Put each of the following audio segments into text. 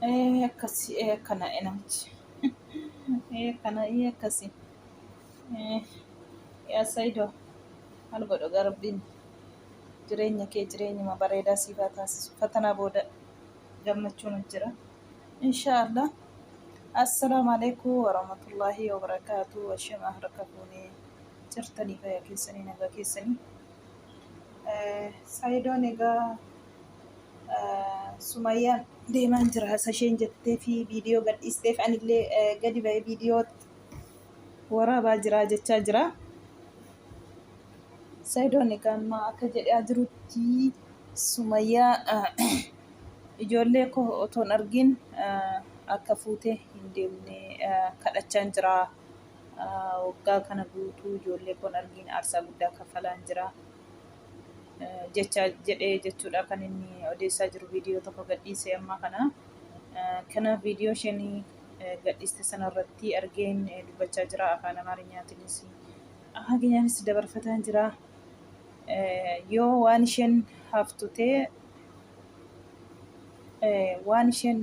Ee akkasi ee akkana ee namichi. Ee akkana ee akkasi. Ee yaa Saidoo maal godhu gaa rabbiin jireenya kee jireenyuma bareedaa siif haa taasisu. Fatanaa booda gammachuun jira. Inshaa Allah. Assalaamu alaikum warahmatullaahi wabarakaatu. Ashamaa harka fuunee jirtanii fayyaa keessanii nagaa keessanii. Saidoon egaa Sumayyaan deemaan jira isa isheen jettee fi viidiyoo gadhiisteef anillee gadi ba'ee viidiyoo waraabaa jira jechaa jira. Saidoon egaa amma akka jedhaa jirutti Sumayyaa ijoollee koo otoo hin argin akka fuutee hin deemne kadhachaan jira. Waggaa kana guutuu ijoollee koo hin argin aarsaa guddaa kaffalaan jira. Jecha jedhee jechuudha kan inni odeessaa jiru viidiyoo tokko gadhiisee ammaa kana. Kanaaf viidiyoo isheen gadhiiste sanarratti argeen dubbachaa jira afaan Amaarinyaatiin afaan keenyaanis dabarfataan jira. Yoo waan isheen haftu ta'e waan isheen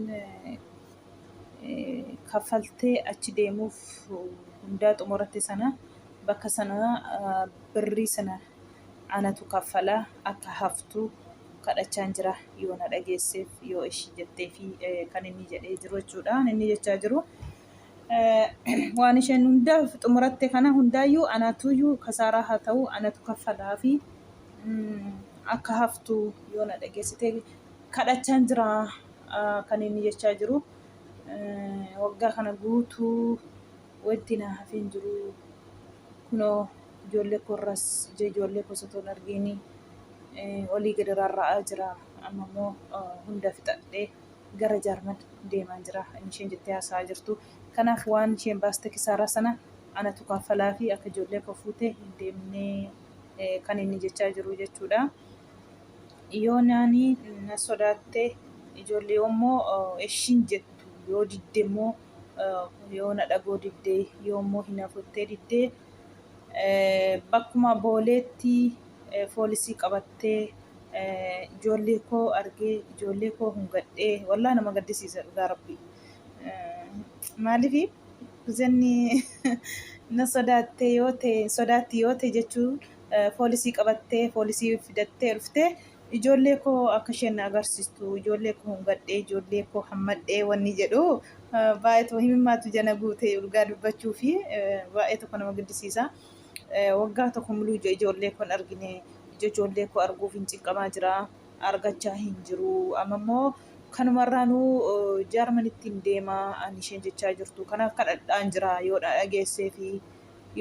kaffaltee achi deemuuf hundaa xumuratte sana bakka sana birrii sana anatu kaffala akka haftu kadhachaan jira yoo na dhageesseef yoo ishi jetteefi kan inni jedhee jiru jechuudha. Kan inni jechaa jiru waan isheen hunda xumuratte kana hundaayyuu anatuyyuu kasaaraa haa ta'u anatu kaffalaa fi akka haftu yoo na dhageessite kadhachaan jira kan inni jechaa jiru. Waggaa kana guutuu wanti na hafee hin jiru. Kunoo ijoollee koorras ija ijoollee koos otoo hin argiin olii gadi rarra'aa jira. Amma immoo hunda fixadhee gara Jaarman deemaan jira. Inni isheen jettee haasa'aa jirtu. Kanaaf waan isheen baaste kisaaraa sana anatu kaffalaa fi akka ijoollee koo fuutee hin deemne kan inni jechaa jiru jechuudha. Yoo naani na sodaatte ijoollee yoommoo eshiin jettu yoo didde immoo yoo na dhagoo didde yoo immoo hin hafuttee didde bakkuma booleetti foolisii qabattee ijoollee koo argee ijoollee koo hungadhee wallaa nama gaddisiisa dhugaa rabbii. Maaliif zenni na sodaatte yoo ta'e sodaatti yoo ta'e jechuun foolisii qabattee foolisii fidattee dhuftee ijoollee koo akka isheen na agarsiistu ijoollee koo hungadhee ijoollee koo hammadhee wanni jedhu baay'eetu himimmaatu jana guute dhugaa dubbachuu fi baay'ee tokko nama gaddisiisa. Waggaa tokko muluu ija ijoollee koo hin argine ija ijoollee koo arguuf hin cinqamaa jira argachaa hin jiru amma immoo kanumarraanuu Jaarmanitti hin deema ani isheen jechaa jirtu kanaaf kadhadhaan jira yoo dhageessee fi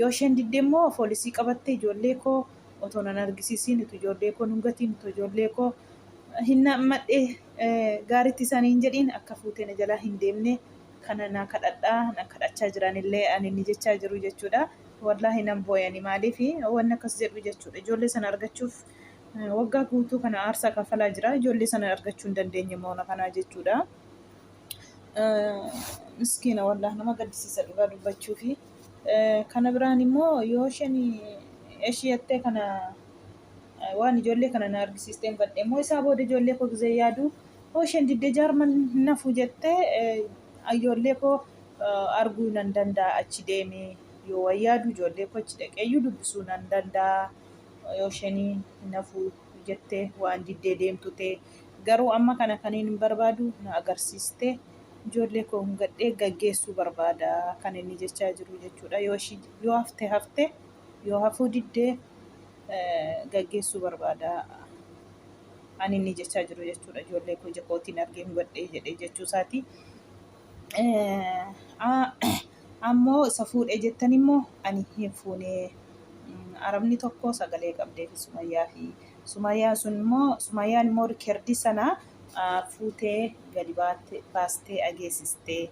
Yoo isheen didde immoo foolisii qabattee ijoollee koo otoo nan argisiisiin, utuu ijoollee koo hin dhungatiin, utuu ijoollee koo hin hammadhe gaariitti isaanii hin jedhiin akka fuutee na jalaa hin deemne kana na kadhadhaa na kadhachaa jiranillee ani inni jechaa jiru jechuudha. Wallaahi nan booyani maaliif wanni akkas jedhu jechuudha. Ijoollee sana argachuuf waggaa guutuu kana aarsaa kaffalaa jira. Ijoollee sana argachuu hin dandeenye moona kanaa jechuudha. Miskiina wallaah nama gaddisiisa dhugaa dubbachuufi. Kana biraan immoo yoo isheen eshii jettee kana waan ijoollee kana na argisiistee hin fadhe immoo isaa booda ijoollee koo gizee yaadu hoo isheen diddee jaarman hin hafu jettee ijoollee koo arguu nan danda'a achi deemee yoo waan yaadu ijoollee koo achi dhaqeeyyuu dubbisuu nan danda'a yoo isheen hin hafu jettee waan diddee deemtu ta'e garuu amma kana kan hin barbaadu na agarsiistee ijoollee koo hungadhee gaggeessuu barbaada kan inni jechaa jiru jechuudha. Yoo ishii yoo hafte hafte yoo hafuu diddee gaggeessuu barbaada ani inni jechaa jiru jechuudha. Ijoollee koo ija kootiin argee hungadhee jedhee jechuu isaati. Ammoo isa fuudhee jettan immoo ani hin fuunee arabni tokko sagalee qabdee fi sumayyaa fi sumayyaan sun immoo sumayyaan immoo rikerdii sana fuutee gadi baastee ageessistee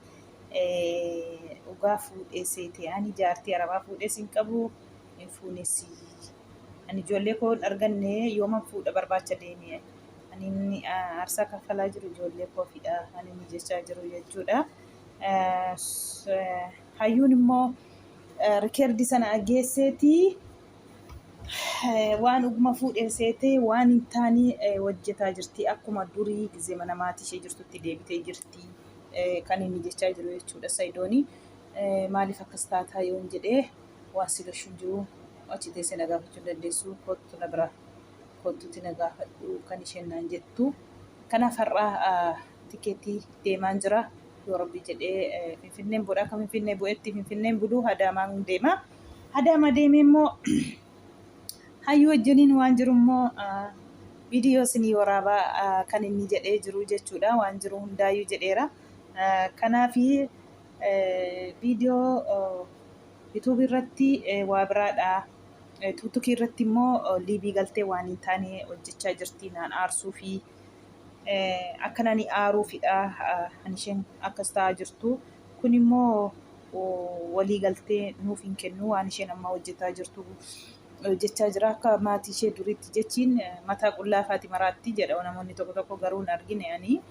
dhugaa fuudhee seetee ani jaartii arabaa fuudhee sin qabu hin fuunessi ani ijoollee koo hin arganne yooman fuudha barbaacha deeme ani inni aarsaa kaffalaa jiru ijoollee koofidha ani inni jechaa jiru jechuudha. Hayyuun immoo rikeerdii sana ageesseetii waan dhuguma fuudhee seetee waan hin taane hojjetaa jirti. Akkuma durii gizee mana maatii ishee jirtutti deebitee jirti. Kan inni jechaa jiru jechuudha Sayidooni. Maaliif akkas taataa yoon jedhee waan si gashu hin jiru achi teessee na gaafachuu hin dandeessu kottu na bira kottuti na gaafadhu kan isheen naan jettu. Kanaaf har'a tikeetii deemaan jira. Yoo rabbi jedhee Finfinneen bu'udha. Akka Finfinnee bu'etti Finfinneen buluu Adaamaan deema. Adaama deemee immoo hayyuu wajjiniin waan jiru immoo viidiyoo isinii waraabaa kan inni jedhee jiru jechuudha. Waan jiru hundaayyuu jedheera. Kanaaf viidiyoo yuutuubii irratti waa biraadha. Tuutukii irratti immoo liibii galtee waan hin taane hojjechaa jirti naan aarsuu fi akka nani aaruufidha kan isheen akkas ta'aa jirtu. Kun immoo walii galtee nuuf hin kennu waan isheen amma hojjetaa jirtu hojjechaa jira akka maatii ishee duriitti jechiin mataa qullaa faati maraatti jedha namoonni tokko tokko garuu hin argine ani.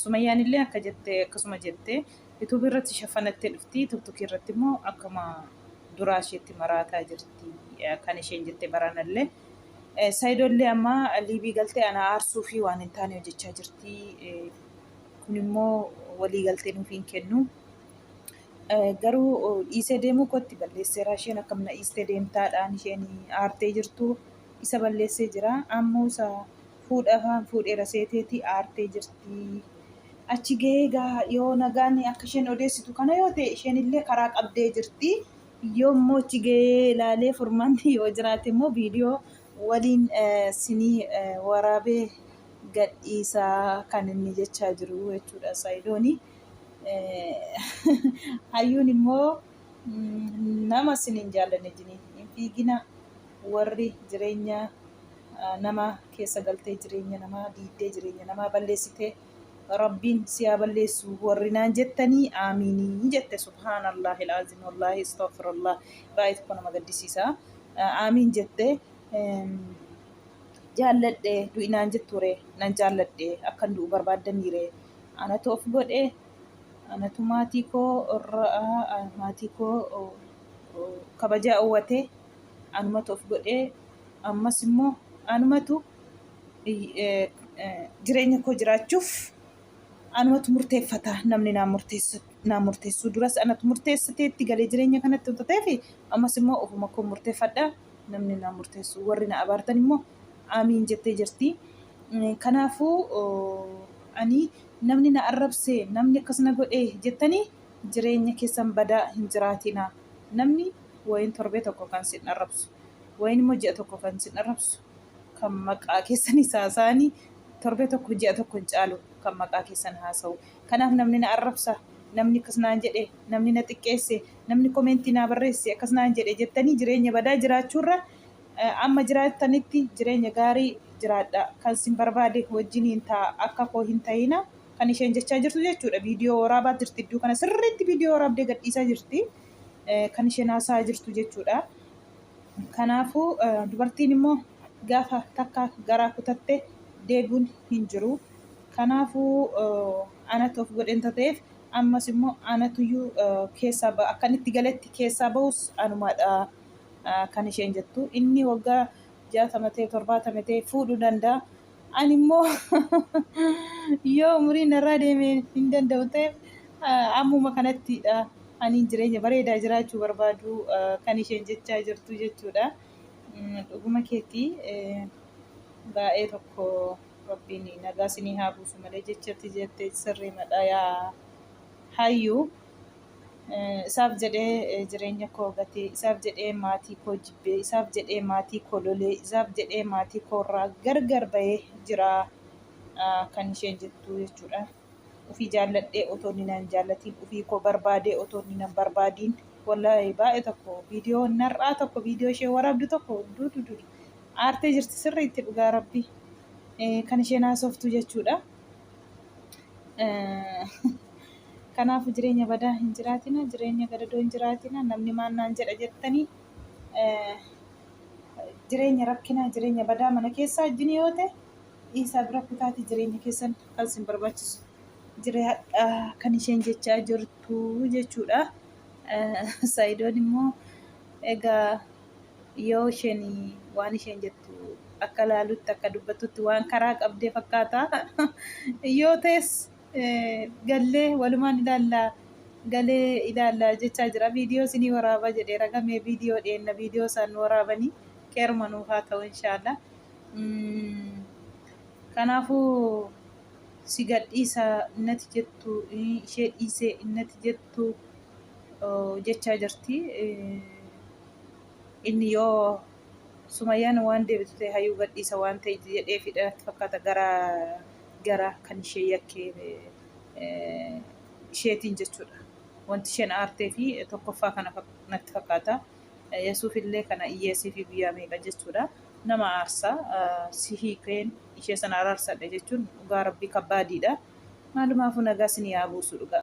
Sumayyaan illee akka jette akkasuma jette yuutuubii irratti shaffanattee dhufti tuktukii irratti immoo akkuma duraa isheetti maraataa jirti kan isheen jette baranallee. Saayidollee amma liibii galtee ana aarsuu fi waan hin taane hojjechaa jirti. Kun immoo walii galtee nuuf hin kennu. Garuu dhiisee deemuu kootti balleesseera. Isheen akkam na dhiistee deemtaadhaan isheen aartee jirtu isa balleessee jira. Ammoo isa fuudha afaan fuudheera seeteeti aartee jirti. Achi gahee egaa yoo nagaan akka isheen odeessitu kana yoo ta'e isheen illee karaa qabdee jirti. Yoo immoo achi gahee ilaalee furmaanni yoo jiraate immoo viidiyoo waliin sinii waraabee gadhiisaa kan inni jechaa jiru jechuudha Saayidooni. Hayyuun immoo nama isin hin jaallanne wajjin hin fiigina warri jireenya nama keessa galtee jireenya namaa diiddee jireenya namaa balleessite rabbiin si haa balleessu warri naan jettanii aamiinii jette subhaanallahi alazim wallaahi astaghfirullah baay'ee tokko nama gaddisiisa aamiin jette jaalladhe du'i naan jetture nan jaalladhe akkan du'u barbaaddaniire anatu of godhe anatu maatii koo irraa maatii koo kabajaa owwate anumatu of godhe ammas immoo anumatu jireenya koo jiraachuuf anumatu murteeffata namni naa murteessuu duras anatu murteessateetti galee jireenya kanatti wanta ta'eef ammas immoo ofuma koo murteeffadha namni naa murteessu warri na abaartan immoo aamiin jettee jirti. Kanaafuu ani namni na arrabse namni akkas na godhe jettanii jireenya keessan badaa hin jiraatina. Namni wayin torbee tokko kan sin arrabsu wayin immoo ji'a tokko kan sin arrabsu kan maqaa keessan haasa'anii torbee tokko ji'a tokko hin caalu kan maqaa keessan haasa'u. Kanaaf namni na arrabsa namni akkas naan jedhe namni na xiqqeesse namni komeentii naa barreesse akkas naan jedhe jettanii jireenya badaa jiraachuurra amma jiraattanitti jireenya gaarii jiraadha. Kan sin barbaade wajjiniin ta'a akka koo hin ta'ina kan isheen jechaa jirtu jechuudha. Viidiyoo waraabaa jirti iddoo kana sirriitti viidiyoo waraabdee gadhiisaa jirti kan isheen haasa'aa jirtu jechuudha. Kanaafuu dubartiin immoo gaafa takka garaa kutatte deebi'uun hin jiru. Kanaafuu anatu of godheen ta'eef ammas immoo anatuyyuu keessaa akka inni itti galetti keessaa bahus anumadha kan isheen jettu. Inni waggaa 60 ta'e 70 ta'e fuudhuu danda'a. Ani immoo yoo umuriin narraa deeme hin danda'u ta'eef ammuma kanattidha ani jireenya bareedaa jiraachuu barbaadu kan isheen jechaa jirtu jechuudha. Dhuguma keetii baay'ee tokko rabbiin nagaa isinii haa buusu malee jechatti jettee sirriimadha yaa hayyuu. Isaaf jedhee jireenya koo gatee, isaaf jedhee maatii koo jibbee, isaaf jedhee maatii koo lolee, isaaf jedhee maatii koo irraa gargar bahee jira kan isheen jettu jechuudha. Ofii jaalladhee otoo inni nan jaallatiin, ofii koo barbaadee otoo inni nan barbaadiin wallaahi baay'ee tokko viidiyoo narraa tokko viidiyoo ishee waraabdu tokko duudu aartee jirti sirriitti dhugaa rabbi kan isheen haasoftu jechuudha. Kanaafuu jireenya badaa hin jiraatina, jireenya gadadoo hin jiraatina, namni maal naan jedha jettanii jireenya rakkinaa, jireenya badaa mana keessaa wajjin yoo ta'e dhiisaa bira kutaati jireenya keessan kan isin barbaachisu jiraadha kan isheen jechaa jirtu jechuudha. Saayidoon immoo egaa yoo isheen waan isheen jettu akka laalutti akka dubbattutti waan karaa qabdee fakkaata. Yoo ta'es Gallee walumaan ilaallaa galee ilaallaa jechaa jira. Viidiyoo isinii waraabaa jedhee ragamee viidiyoo dheenna viidiyoo isaan waraabanii keeruma nuuf haa ta'u inshaallah. Kanaafuu si gadhiisa innati jettu ishee dhiisee innati jettu jechaa jirti. Inni yoo Sumayyaan waan deebitu ta'e hayyuu gadhiisa waan ta'e jedheefidha natti fakkaata gara gara kan ishee yakkee isheetiin jechuudha. Wanti isheen aartee fi tokkoffaa kana natti fakkaata. Yasuuf illee kana iyyeesii fi guyyaa meeqa jechuudha. Nama aarsa si hiikeen ishee sana araarsadha jechuun dhugaa rabbii kabbaadiidha. Maalumaafuu nagaa isin yaa buusu dhugaa.